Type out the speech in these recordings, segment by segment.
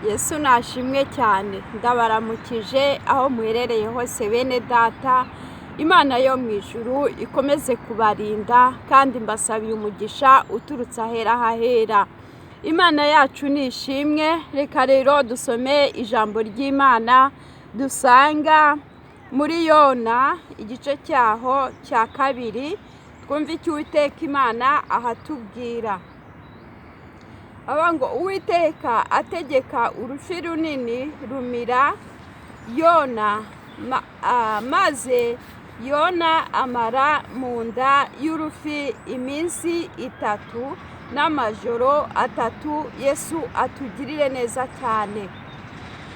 Yesu nashimwe cyane, ndabaramukije aho muherereye hose bene data. Imana yo mu ijuru ikomeze kubarinda kandi mbasabiye umugisha uturutse ahera hahera. Imana yacu ni ishimwe. Reka rero dusome ijambo ry'Imana dusanga muri Yona igice cyaho cya 2, twumve icyo Uwiteka Imana ahatubwira. Aba ngo Uwiteka ategeka urufi runini rumira Yona, maze Yona amara mu nda y'urufi iminsi 3 n'amajoro 3. Yesu atugirire neza cyane.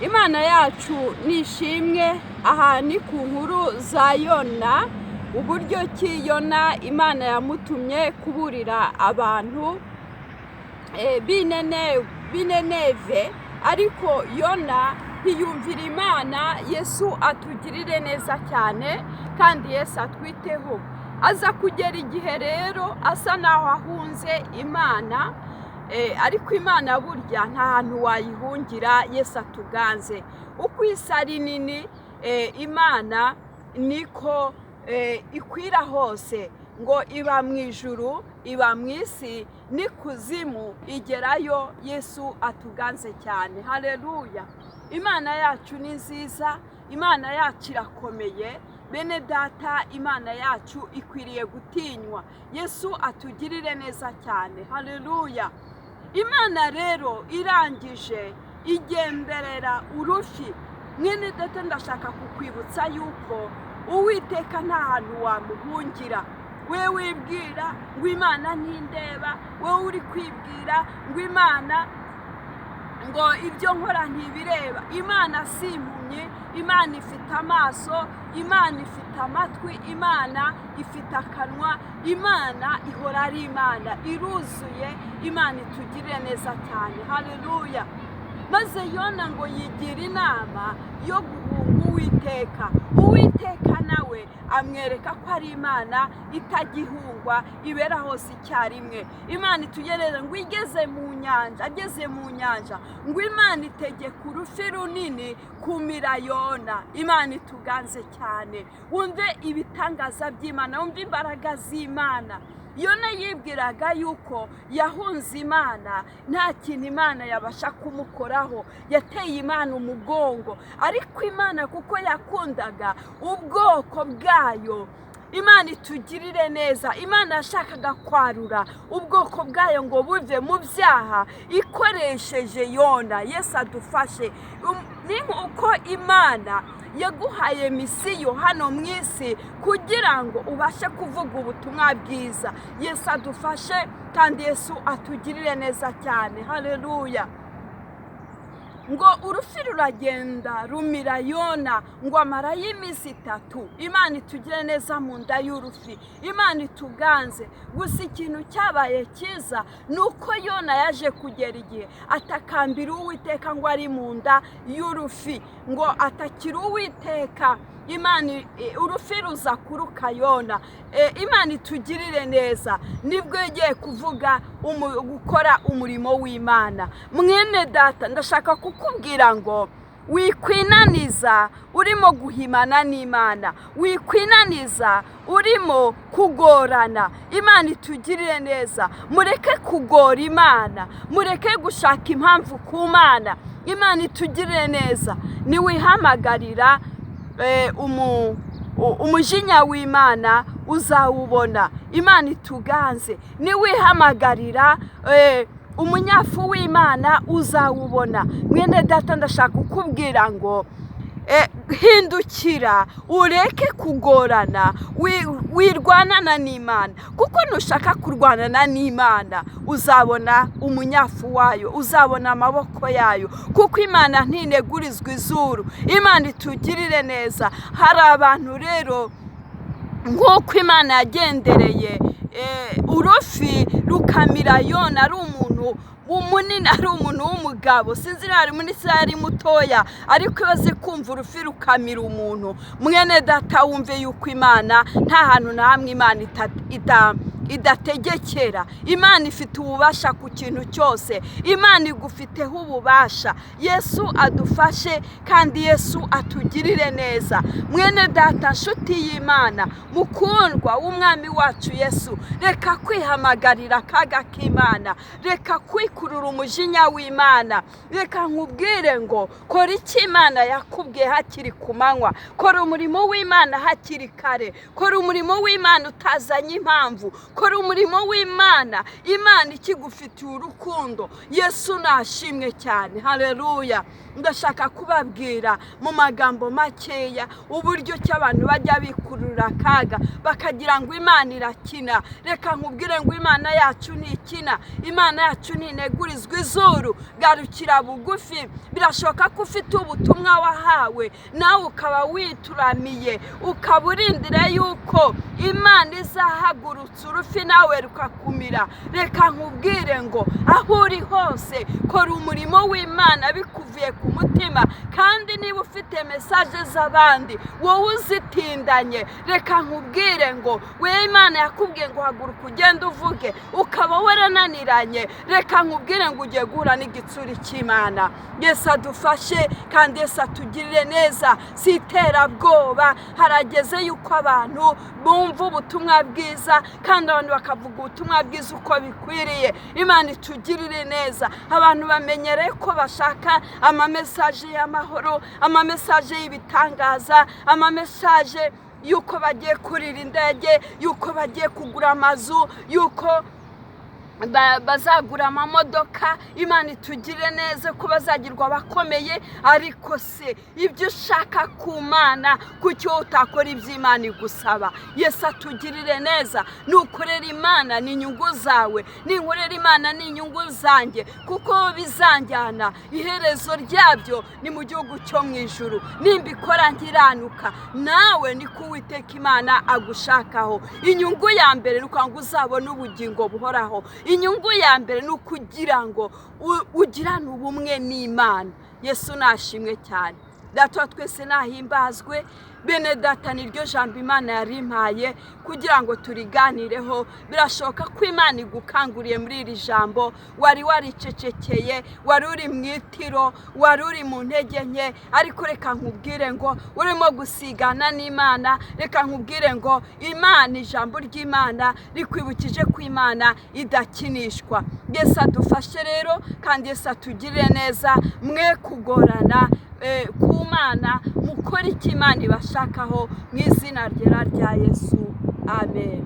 Imana yacu ni ishimwe. Aha ni ku nkuru za Yona, uburyo ki Yona Imana yamutumye kuburira abantu b'Ineneve, ariko Yona ntiyumvira Imana. Yesu atugirire neza cyane kandi Yesu atwiteho. Aza kugera igihe rero asa naho ahunze Imana, ariko Imana burya nta hantu wayihungira. Yesu atuganze. Uko isi ari nini, Imana niko ikwira hose, ngo iba mu ijuru, iba mu isi, n'ikuzimu igerayo. Yesu atuganze cyane. Haleluya. Imana yacu ni nziza, Imana yacu irakomeye. Bene data, Imana yacu ikwiriye gutinywa. Yesu atugirire neza cyane. Haleluya. Imana rero irangije igenderera urufi. Mwene data, ndashaka kukwibutsa yuko Uwiteka nta hantu wamuhungira. We wibwira ngo Imana ntindeba, wowe uri kwibwira ngo Imana ngo ibyo nkora ntibireba. Imana si impumyi, Imana ifite amaso, Imana ifite amatwi, Imana ifite akanwa, Imana ihora ari Imana, iruzuye. Imana itugirire neza cyane. Haleluya. Maze Yona ngo yigira inama yo guhunga Uwiteka. Uwiteka nawe amwereka ko ari Imana itagihungwa, ibera hose icyarimwe. Imana itugereze ngo igeze mu nyanja, ageze mu nyanja ngo Imana itegeka urufi runini kumira Yona. Imana ituganze cyane. Wumve ibitangaza by'Imana, wumve imbaraga z'Imana. Yona yibwiraga yuko yahunze Imana, nta kintu Imana yabasha kumukoraho, yateye Imana umugongo. Ariko Imana kuko yakundaga ubwoko bwayo, Imana itugirire neza. Imana yashakaga kwarura ubwoko bwayo ngo buve mu byaha ikoresheje Yona. Yesu adufashe. Ni uko Imana yaguhaye misiyo hano mu isi kugira ngo ubashe kuvuga ubutumwa bwiza. Yesu adufashe kandi Yesu atugirire neza cyane. Haleluya. Ngo urufi ruragenda rumira Yona ngo amarayo iminsi 3. Imana itugire neza mu nda y'urufi, Imana ituganze. Gusa ikintu cyabaye cyiza ni uko Yona yaje kugera igihe atakambira Uwiteka ngo ari mu nda y'urufi, ngo atakira Uwiteka. Imana urufi ruza kuruka Yona. Imana itugirire neza. Nibwo yagiye kuvuga gukora umurimo w'Imana. Mwene data, ndashaka kukubwira ngo wikwinaniza urimo guhimana n'Imana, wikwinaniza urimo kugorana. Imana itugirire neza. Mureke kugora Imana, mureke gushaka impamvu ku Mana. Imana itugirire neza. Niwihamagarira umujinya w'Imana uzawubona. Imana ituganze. Niwihamagarira umunyafu w'Imana uzawubona. Mwene data, ndashaka kukubwira ngo hindukira, ureke kugorana, wirwanana n'Imana, kuko nushaka kurwanana n'Imana uzabona umunyafu wayo, uzabona amaboko yayo, kuko Imana ntinegurizwa izuru. Imana itugirire neza. Hari abantu rero nk'uko Imana yagendereye urufi rukamira Yona, ari umuntu munini, ari umuntu w'umugabo, sinzi niba ari munini cyangwa ari mutoya, ariko ibaze kumva urufi rukamira umuntu. Mwene data, wumve yuko Imana nta hantu na hamwe Imana idategekera. Imana ifite ububasha ku kintu cyose, Imana igufiteho ububasha. Yesu adufashe kandi Yesu atugirire neza. Mwene data, nshuti y'Imana, mukundwa w'umwami wacu Yesu, reka kwihamagarira akaga k'Imana, reka kwikurura umujinya w'Imana. Reka nkubwire ngo kora icyo Imana yakubwiye hakiri ku manywa, kora umurimo w'Imana hakiri kare, kora umurimo w'Imana utazanye impamvu, kora umurimo w'Imana, Imana ikigufitiye urukundo. Yesu nashimwe cyane, haleluya. Ndashaka kubabwira mu magambo makeya uburyo ki abantu bajya bikurura akaga bakagira ngo Imana irakina. Reka nkubwire ngo Imana yacu ntikina, Imana yacu ntinegurizwa izuru. Garukira bugufi. Birashoboka ko ufite ubutumwa wahawe nawe ukaba wituramiye, ukaba urindira yuko Imana izahagurutsa urufi nawe rukakumira. Reka nkubwire ngo aho uri hose kora umurimo w'Imana bikuvuye ku mutima, kandi niba ufite mesaje z'abandi wowe uzitindanye, reka nkubwire ngo we Imana yakubwiye ngo haguruka ugende uvuge, ukaba warananiranye, reka nkubwire ngo ugiye guhura n'igitsuri cy'Imana. Yesu adufashe kandi Yesu atugirire neza. Si iterabwoba, harageze yuko abantu bumva ubutumwa bwiza kandi abantu bakavuga ubutumwa bwiza uko bikwiriye. Imana itugirire neza. Abantu bamenyereye ko bashaka amamesaje y'amahoro, amamesaje y'ibitangaza, amamesaje yuko bagiye kurira indege, yuko bagiye kugura amazu, yuko bazagura amamodoka. Imana itugire neza ko bazagirwa abakomeye. Ariko se ibyo ushaka ku Mana, kuki wowe utakora ibyo Imana igusaba? Yesu atugirire neza. Nukorera Imana ni inyungu zawe, ninkorera Imana ni inyungu zanjye, kuko bizanjyana iherezo ryabyo ni mu gihugu cyo mu ijuru. Nimbikora nkiranuka, nawe niko Uwiteka Imana agushakaho. Inyungu ya mbere ni ukugira ngo uzabone ubugingo buhoraho. Inyungu ya mbere ni ukugira ngo ugirane ubumwe n'Imana. Yesu nashimwe cyane. Data wa twese nahimbazwe. Bene data, niryo jambo Imana yarimpaye kugira ngo turiganireho. Birashoboka ko Imana igukanguriye muri iri jambo. Wari waricecekeye, wari uri mu itiro, wari uri mu ntege nke, ariko reka nkubwire ngo urimo gusigana n'Imana. Reka nkubwire ngo Imana, ijambo ry'Imana rikwibukije ko Imana idakinishwa. Yesu adufashe rero kandi Yesu atugirire neza. Mwe kugorana ku Mana, mukore icyo Imana ibashakaho mu izina ryera rya Yesu. Amen.